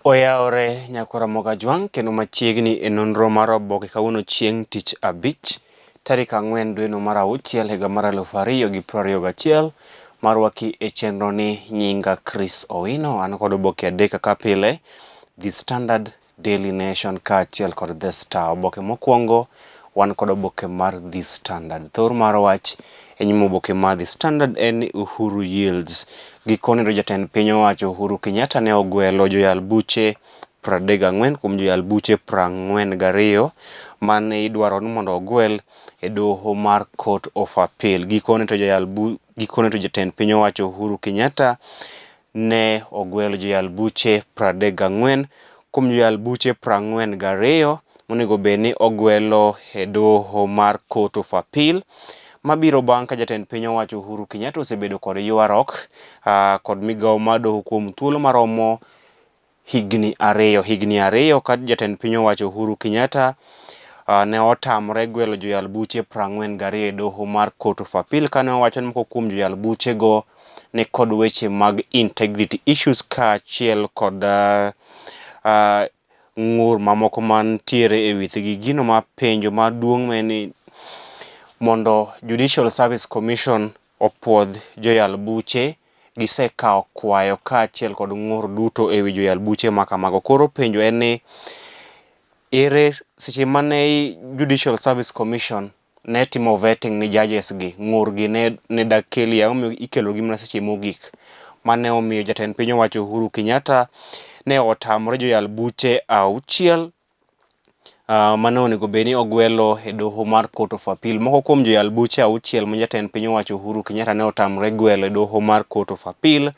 Oyawore nyakora Mogajwang' kendo machiegni e nonro mar oboke kawuono chieng' tich abich tarik ang'wen dweno mar auchiel higa mar 2021 marwaki e chenro ni nyinga Chris Owino an kod oboke adek kaka pile The Standard Daily Nation kaachiel kod The Star. Oboke mokwongo wan kod oboke mar The Standard. Thor mar wach e nyim oboke mar The Standard en ni Uhuru yields. Gikone to jatend piny owacho Uhuru Kenyatta ne ogwelo joyal buche 34 kuom joyal buche 42 mane idwaro ni mondo ogwel e doho mar Court of Appeal. Gikone to joyal bu gikone to jatend piny owacho Uhuru Kenyatta ne ogwel joyal buche 34 kuom joyal buche 42 monego bed ni ogwelo e doho mar Court of Appeal mabiro bang' ka jatend piny owacho Uhuru Kenyatta osebedo kod ywaruok kod migawo mar doho kuom thuolo maromo higni ariyo. Higni ariyo ka jatend piny owacho Uhuru Kenyatta ne otamre gwelo joyal buche 42 e doho mar Court of Appeal kane owacho ni moko kuom joyal buchego ni kod weche mag integrity issues kaachiel kod ng'ur mamoko mantiere e withgi. Gino ma penjo maduong' en ni mondo Judicial Service Commission opuodh joyal buche gisekawo kwayo kaachiel kod ng'ur duto e wi joyal buche ma kamago. Koro penjo en ni ere seche mane Judicial Service Commission ne timo vetting ni judges gi, ng'ur gi ne dak keli ang'o momiyo ikelo gi mana seche mogik. Mane omiyo jatend piny owacho Uhuru Kenyatta ne otamore joyal buche auchiel mane onego bed ni ogwelo e doho mar Court of Appeal. Moko kuom joyal buche auchiel ma jatend piny owacho Uhuru Kenyatta ne otamore gwelo e doho mar Court of Appeal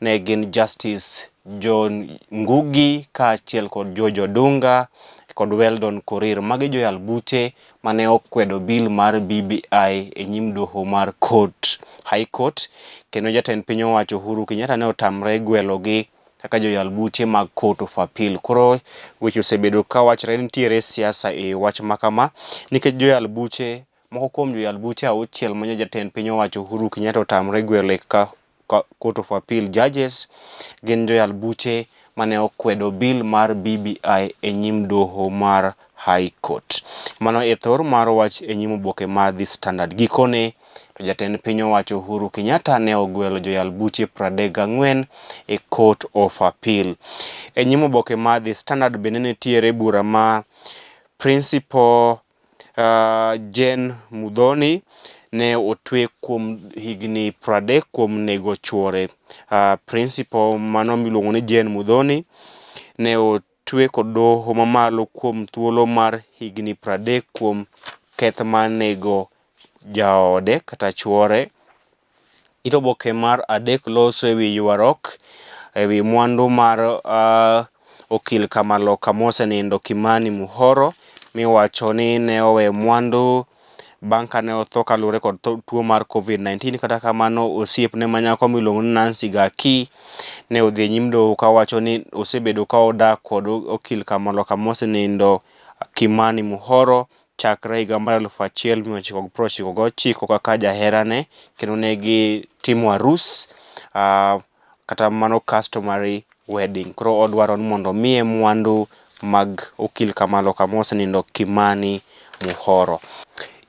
ne gin Justice John Ngugi kaachiel kod George Odunga kod Weldon Korir. Magi joyal buche mane okwedo bill mar BBI e nyim doho mar court, High Court kendo jatend piny owacho Uhuru Kenyatta ne otamre gwelogi kaka joyal buche mag Court of Appeal. Koro weche osebedo ka wachre nitiere siasa e wach ma kama nikech joyal buche moko kuom joyal buche auchiel ma jatend piny owacho Uhuru Kenyatta otamre gwelo e ka Court of Appeal judges gin joyal buche mane okwedo bill mar BBI e nyim doho mar High Court. Mano e thor mar wach e nyim oboke mar The Standard. Gikone to jatend piny owacho Uhuru Kenyatta ne ogwelo joyal buche 34 e Court of Appeal. E nyim oboke mar The Standard bende nitiere bura ma Principal Jane Muthoni ne otwe kuom higni 30 kuom nego chuore. Principal mano miluongo ni Jane Muthoni ne otwe kod doho mamalo kuom thuolo mar higni 30 kuom keth mar nego jaode kata chuore. It oboke mar adek loso ewi ywaruok ewi mwandu mar okil Kamaloka mosenindo Kimani Muhoro miwacho ni ne owe mwandu bang' kane otho kaluwore kod tuo mar Covid-19. Kata kamano osiepne ma nyako miluongo ni Nancy Gaki ne odhi e nyim doho kawacho ni osebedo ka odak kod okil Kamaloka mosenindo Kimani Muhoro chakre higa mar 1999 kaka jaherane kendo ne gitimo arus kata mano customary wedding. Koro odwaro ni mondo omiye mwandu mag okil Kamaloka mosenindo Kimani Muhoro.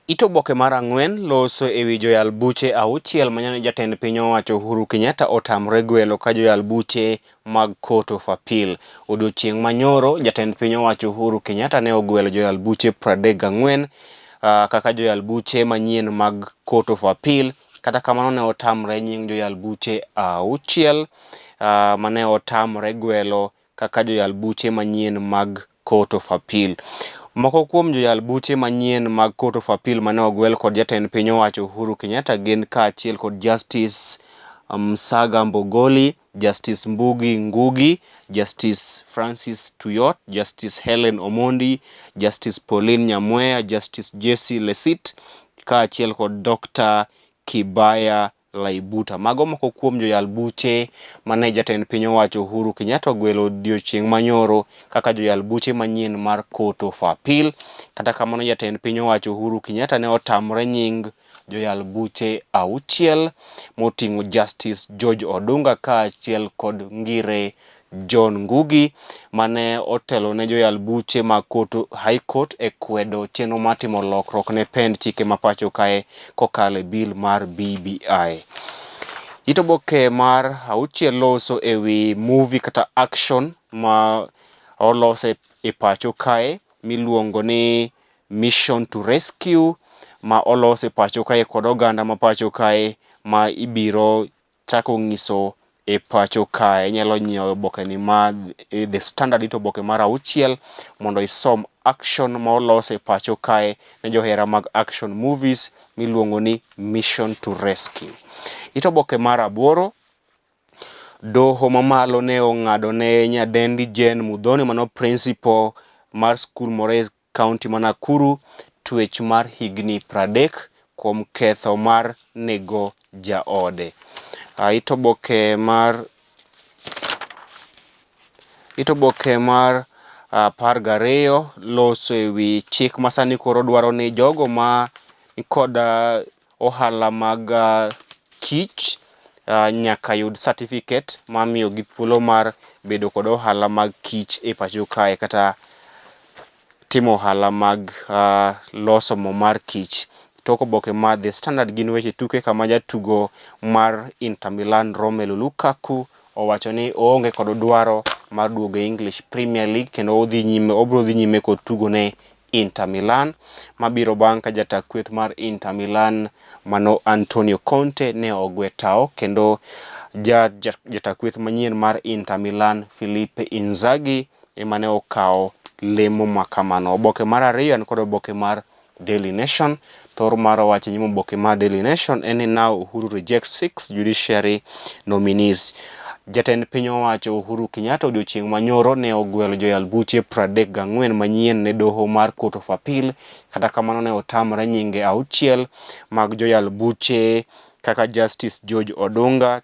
It oboke mar ang'wen loso ewi joyal buche auchiel ma jatend piny owacho Uhuru Kenyatta otamre gwelo ka joyal buche mag Court of Appeal. Odiochieng' manyoro, jatend piny owacho Uhuru Kenyatta ne ogwelo joyal buche 34 kaka joyal buche manyien mag Court of Appeal. Kata kamano ne otamre nying joyal buche auchiel mane otamre gwelo kaka joyal buche manyien mag Court of Appeal. Moko kuom joyal buche manyien mag Court of Appeal mane ogwel kod jatend piny owacho Uhuru Kenyatta gin kaachiel kod Justice Msaga Mbogoli, Justice Mbugi Ngugi, Justice Francis Tuyot, Justice Hellen Omondi, Justice Pauline Nyamweya, Justice Jesse Lesit kaachiel kod Dr. Kibaya Laibuta. Mago moko kuom joyal buche mane jatend piny owacho Uhuru Kenyatta ogwelo odiochieng' manyoro kaka joyal buche manyien mar Court of Appeal. Kata kamano jatend piny owacho Uhuru Kenyatta ne otamre nying joyal buche auchiel moting'o Justice George Odunga kaachiel kod Ngire John Ngugi mane otelo ne joyal buche mag kot High Court e kwedo chenro mar timo lokruok ne pend chike ma pacho kae kokalo e bill mar BBI. It oboke mar auchiel loso e wi movie kata action ma olos e pacho kae miluongo ni Mission to Rescue ma olos e pacho kae kod oganda ma pacho kae ma ibiro chako nyiso e pacho kae. Inyalo nyiewo oboke ni ma The Standard ito oboke mar auchiel mondo isom action ma olos e pacho kae ne johera mag action movies miluongo ni Mission to Rescue. Ito oboke mar aboro, doho mamalo ne ong'ado ne nyadendi Jane Muthoni mano principal mar skul moro e kaunti ma Nakuru twech mar higni 30 kuom ketho mar nego jaode. It oboke mar it oboke mar 12 loso e wi chik ma sani koro dwaro ni jogo ma nikod ohala mag kich nyaka yud certificate mar miyogi thuolo mar bedo kod ohala mag kich e pacho kae kata timo ohala mag loso mo mar kich. Tok oboke mar The Standard gin weche tuke kama jatugo mar Inter Milan Romelu Lukaku owacho ni oonge kod dwaro mar duogo e English Premier League kendo odhi nyime obiro dhi nyime kod tugo ne Inter Milan mabiro bang' ka jata kweth mar Inter Milan mano Antonio Conte ne ogwe tao kendo jata kweth manyien mar Inter Milan Filipe Inzaghi ema ne okawo lemo ma kamano. Oboke mar ariyo en kod oboke mar Daily Nation. Thor mar owacho e nyim oboke mar Daily Nation en ni now Uhuru rejects 6 judiciary nominees. Jatend piny owacho Uhuru Kenyatta odiochieng' manyoro ne ogwelo joyal buche 34 manyien ne doho mar Court of Appeal. Kata kamano ne otamore nyinge auchiel mag joyal buche kaka Justice George Odunga,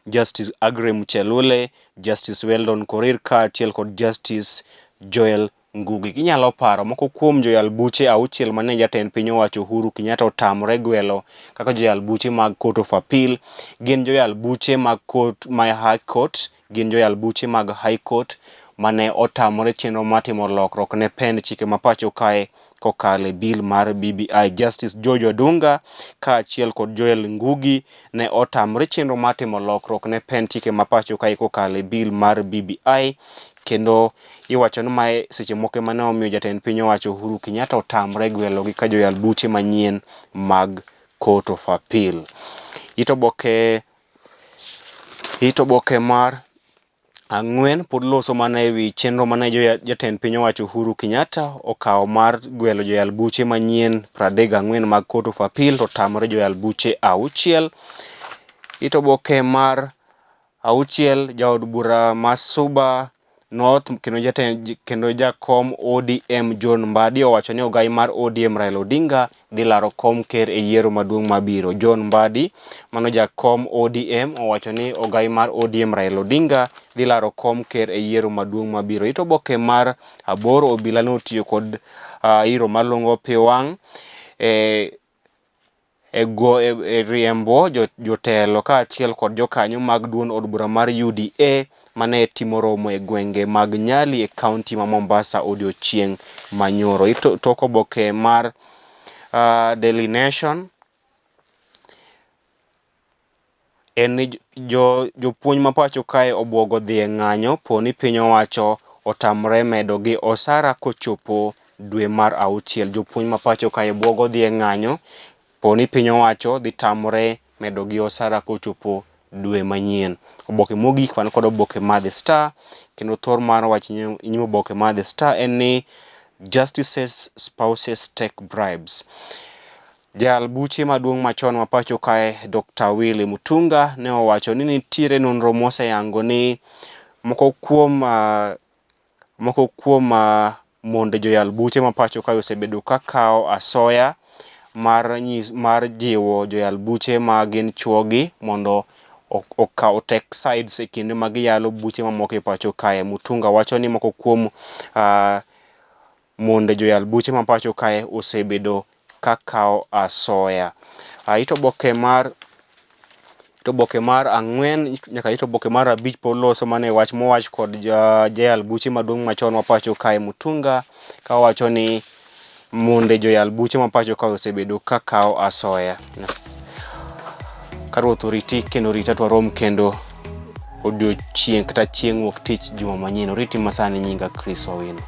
Justice Aggrey Muchelule, Justice Weldon Korir kaachiel kod Justice Joel Ngugi. Ginyalo paro moko kuom joyal buche auchiel mane jatend piny owacho Uhuru Kenyatta otamore gwelo kaka joyal buche mag Court of Appeal gin joyal buche mag court, ma High Court, gin joyal buche mag High Court mane otamore chenro mar timo lokruok ne pend chike ma pacho kae kokalo e bill mar BBI. Justice George Odunga kaachiel kod Joel Ngugi ne otamore chenro mar timo lokruok ne pend chike ma pacho kae kokalo e bill mar BBI kendo iwacho ni mae seche moko ema ne omiyo jatend piny owacho Uhuru Kenyatta otamre gwelogi ka joyal buche manyien mag Court of Appeal. It oboke mar ang'wen pod loso mana e wi chenro mane jatend piny owacho Uhuru Kenyatta okawo mar gwelo joyal buche manyien 34 mag Court of Appeal to otamore joyal buche auchiel. It oboke mar auchiel jaod bura ma Suba North kendo jakom ODM John Mbadi owacho ni ogai mar ODM Raila Odinga dhi laro kom ker e yiero maduong' mabiro. John Mbadi mano jakom ODM owacho ni ogai mar ODM Raila Odinga dhi laro kom ker e yiero maduong' mabiro. It oboke mar aboro obila ne otiyo kod iro malong'o pi wang' e riembo jotelo kaachiel kod jokanyo mag duond od bura mar UDA mane timo romo e gwenge mag Nyali e kaunti ma Mombasa odiochieng' manyoro. Tok oboke mar Daily Nation en ni jopuonj ma pacho kae obwogo dhi e ng'anyo po ni piny owacho otamre medo gi osara kochopo dwe mar auchiel. Jopuonj ma pacho kae bwogo dhi e ng'anyo po ni piny owacho dhi tamore medo gi osara kochopo dwe manyien. Oboke mogik wan kod oboke mar The Star kendo thor mar wach nyim oboke mar The Star en ni Justices spouses take bribes. Jal buche maduong' machon ma pacho kae Dr. Willy Mutunga ne owacho ni nitiere nonro moseyango ni moko kuom monde joyal buche ma pacho kae osebedo ka kawo asoya mar jiwo joyal buche ma gin chuogi mondo okaw take sides e kinde ma giyalo buche mamoko e pacho kae. Mutunga wacho ni moko kuom monde joyal buche ma pacho kae osebedo ka kawo asoya. It oboke mar To oboke mar ang'wen nyaka it oboke mar abich pod loso mana e wach mowach kod jayal buche maduong' machon ma pacho kae Mutunga ka owacho ni monde joyal buche ma pacho kae osebedo ka kawo asoya. Ka Ruoth oriti kendo orita to warom kendo odiochieng' kata chieng' wuok tich juma manyien. Oriti masani nyinga Chris Owino.